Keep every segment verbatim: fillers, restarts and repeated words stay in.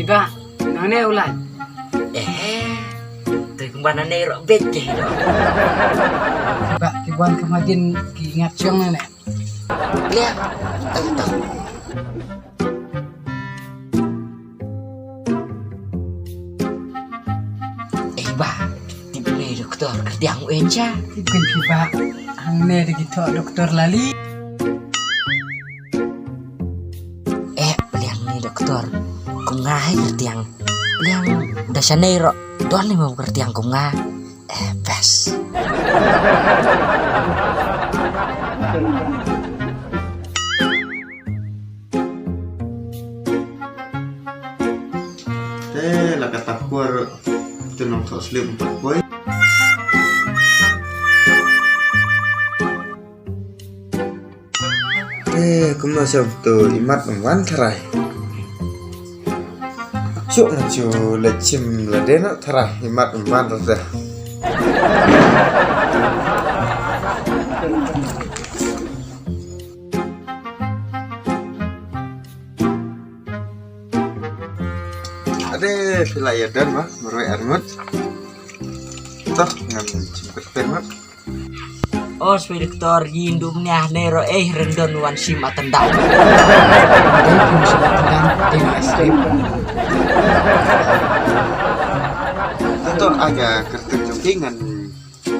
Ba, nangne u lait. Eh, te kumba nangne ruh beit te. Ba, ki wan ka majan ki ngat shong nangne. Liang, tang tang. Eh ba, tip ne doktor kyrtiang u enja. Tip kan phi ba, hangne da ki thoh doktor lali. Eh, liang ne doktor. Kum nga hai kyrtiang. Liang da shane ruh. Don ne mo kyrtiang kum nga. Eh, best. Te la kata por tu nong thok slip empat poi. Te kumno sab tu imat wan tharai. Suk na chu le chim le dena tharai imat wan rada. Ade phi la ïa don ma marwei arngut. Toh ngan chim kyrteng ma. Os wi doktor yin dum nya ne ro eh rendon wan sim atendang. Dei phi sim atendang dei na es krim. Toh aga kyrteng jong phi ngan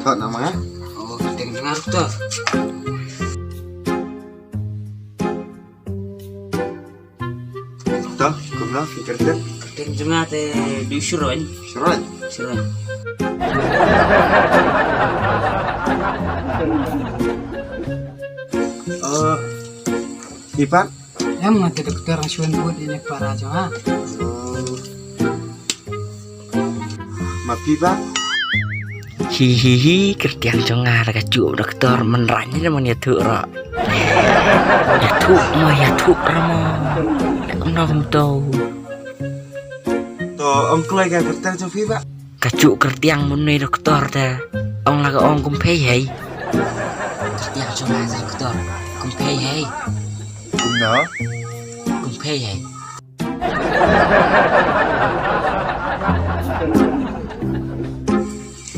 thoh nama. Oh kyrteng jong nga doktor. Toh kumno phi kyrteng? Kyrteng jong nga te Dusron. Sron. Sron. Oh. Ipat? Em nga te doktor Sron bud ini para jong nga. Oh. Ma phi ba? Hi hi hi, kyrtiang jong nga da ka juk doktor, mynrang ne man ïathuh ruh. Ïathuh mo ïathuh ruh mo. Ïa kumno kumto. To ong kloi ka kyrtiang jong phi ba? Ka juk kyrtiang mynne doktor te. Ong la ka ong kumphei hei. Kyrtiang jong nga doktor. Kumphei hei. Kumno? Kumphei hei.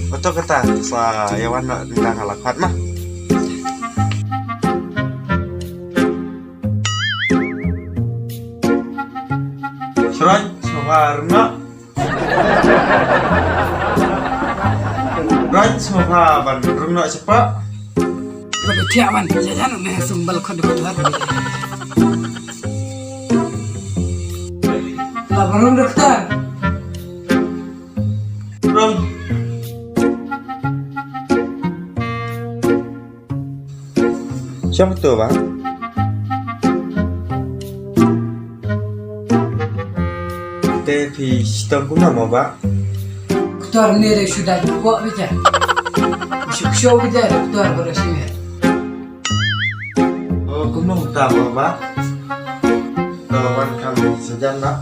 Oto kata sa ïa wan noh tang la khat ma. Sron, sron noh. Raj sngewbha ban rung noh shapoh. Ba da thiah ban pynjajan ne sum bal khot da kut. La ba rung doktor. Rung. Shong to ba. Te phi shitom kumno mo ba? Doktor ne re shu dai pok bita. Shu shu bita doktor baru sini. Oh kumno ta mo ba? To wan kham sajan ba.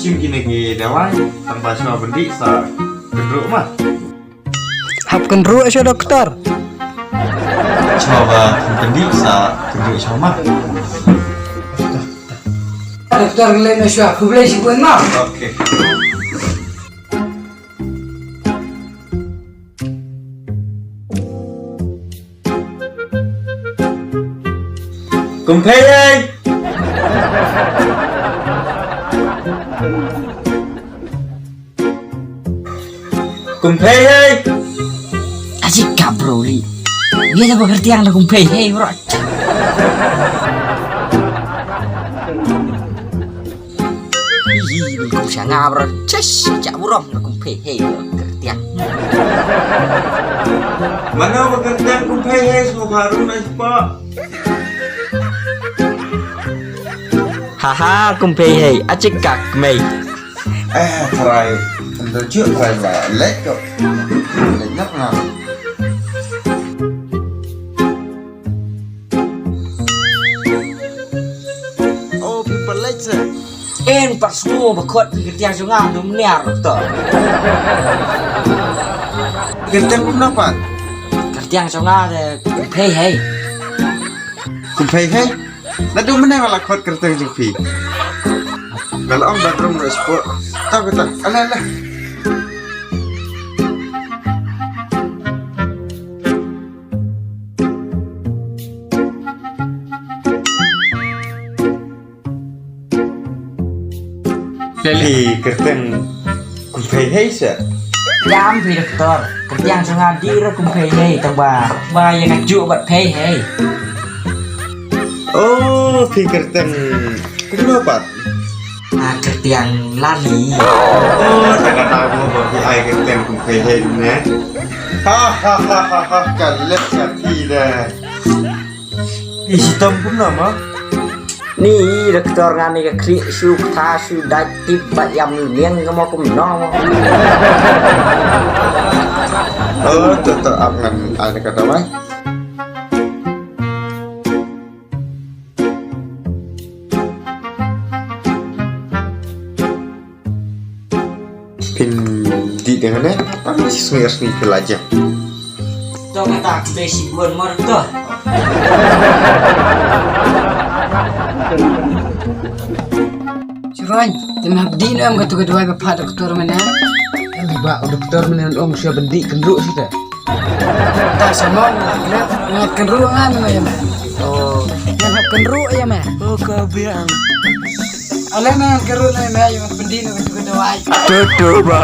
Shim kine ki dawai, tang ba shuwa ban dih sa kynruh ma. Hap kynruh shuwa doktor. Shuwa ba ban dih sa kynruh shuwa ma. Doktor leh na shuwa, khublei shibun ma. Okay. Kumphei hei. Kumphei hei. Aji ka bro li. Ïa da ba kyrtiang da kumphei hei bro. Ih, ih, kum sha nga bro. Chesh, ja burom na kumphei hei bro. Kyrtiang. Mano ba kyrtiang kumphei hei sngewbha rung na shapoh. Haha, kumphei hei, achik kak mei. Eh, trai. Ndo ju trai ba lek ko. Lek nak na. Oh, phi pynleit se. Em Pat sngew ba khot phi kyrtiang jong nga, dum niar to. Kyrtiang kumno pat? Kyrtiang jong nga de Kumphei hei. Kumphei hei? Naduh mynne ba la khot kyrteng jong phi? Ba la ong ba rum ro sport. Tau kata. Ala ala. Phi kyrteng Kumphei hei sa? Jam phi doktor. Kyrtiang jong nga dei ruh Kumphei hei, tang ba ba ïa nga juh bad phei hei. Oh, phi kyrteng kumno pat? Ah, kyrtiang Lali. Oh, ta kata mo ba phi ai kyrteng Kumphei hei ne. Ha ha ha ha ha, ka leh ka thi da. Phi shitom kumno mo? Ni doktor, nga ni ka khlieh shu ktha shu dait tip ba ïam nieng ka mo kumno mo. Oh, to to, ap ngan ai ka dawai. Phin dih dengan eh, tapi sngi sngi pelajar. To kata aku dei si buan mar to. Chroin, te me hap dih noh em katu ka dawai ba phah doktor mynne? Em ba doktor mynne ong shu ban dih kynruh shu te. Ta sama nga kynruh nga ne ma ïa me. Oh. Ngan hap kynruh ïa me. Oh, ka biang. Ale me ngan kynruh ne me ïa me pyndih ne katu ka dawai. Tu tu ba.